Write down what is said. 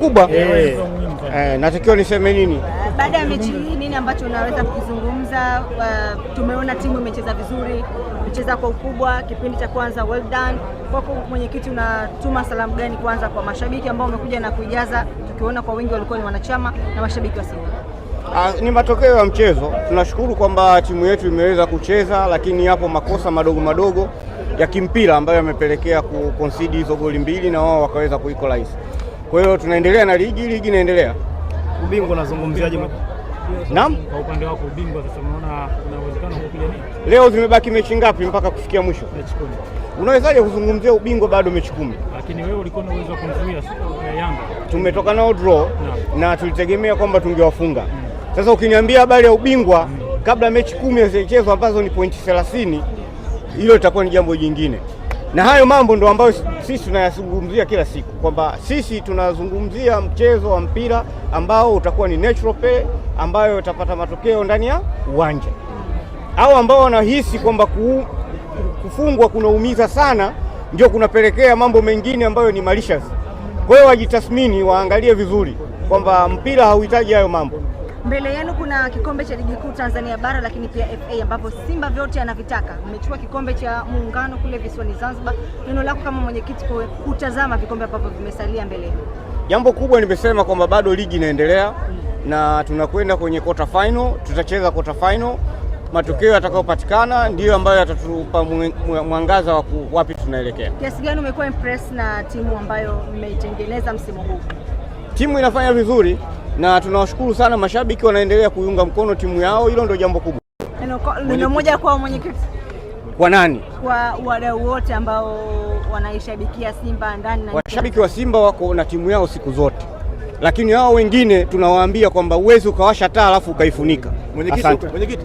Kubwa natakiwa niseme nini? Baada ya mechi hii, nini ambacho unaweza kukizungumza? Tumeona timu imecheza vizuri, imecheza kwa ukubwa kipindi cha kwanza, well done. Kwako mwenyekiti, unatuma salamu gani kwanza kwa mashabiki ambao wamekuja na kuijaza, tukiona kwa wingi walikuwa ni wanachama na mashabiki wa Simba? Ah, ni matokeo ya mchezo. Tunashukuru kwamba timu yetu imeweza kucheza, lakini yapo makosa madogo madogo ya kimpira ambayo yamepelekea kuconcede hizo goli mbili na wao wakaweza kuequalize. Kwa hiyo tunaendelea na ligi, ligi inaendelea. Ubingwa unazungumziaje? Naam. Kwa upande wako ubingwa sasa unaona kuna uwezekano wa kupigania? Leo zimebaki mechi ngapi mpaka kufikia mwisho? Mechi 10. Unawezaje kuzungumzia ubingwa bado mechi 10? Lakini wewe ulikuwa na uwezo wa kumzuia Yanga. Tumetoka nao draw na tulitegemea kwamba tungewafunga. Sasa ukiniambia habari ya ubingwa kabla mechi 10 hazijachezwa ambazo ni pointi 30, hilo litakuwa ni jambo jingine. Na hayo mambo ndo ambayo sisi tunayazungumzia kila siku kwamba sisi tunazungumzia mchezo wa mpira ambao utakuwa ni natural play ambayo utapata matokeo ndani ya uwanja, au ambao wanahisi kwamba kufungwa kunaumiza sana ndio kunapelekea mambo mengine ambayo ni malicious. Kwa hiyo wajitathmini, waangalie vizuri kwamba mpira hauhitaji hayo mambo. Mbele yenu kuna kikombe cha ligi kuu Tanzania bara, lakini pia FA ambapo Simba vyote anavitaka. Mmechukua kikombe cha muungano kule visiwani Zanzibar. Neno lako kama mwenyekiti kutazama vikombe ambavyo vimesalia mbele yenu? Jambo kubwa nimesema kwamba bado ligi inaendelea na tunakwenda kwenye quarter final, tutacheza quarter final. Matokeo yatakayopatikana ndiyo ambayo yatatupa mwangaza wa wapi tunaelekea. Kiasi gani umekuwa impress na timu ambayo mmeitengeneza msimu huu? Timu inafanya vizuri na tunawashukuru sana mashabiki, wanaendelea kuiunga mkono timu yao. Hilo ndio jambo kubwa. Neno moja kwa mwenyekiti. Kwa nani? Kwa wadau wote ambao wanaishabikia Simba ndani na Washabiki wa Simba wako na timu yao siku zote, lakini hao wengine tunawaambia kwamba uwezi ukawasha taa alafu ukaifunika. Mwenyekiti, Asante. mwenyekiti.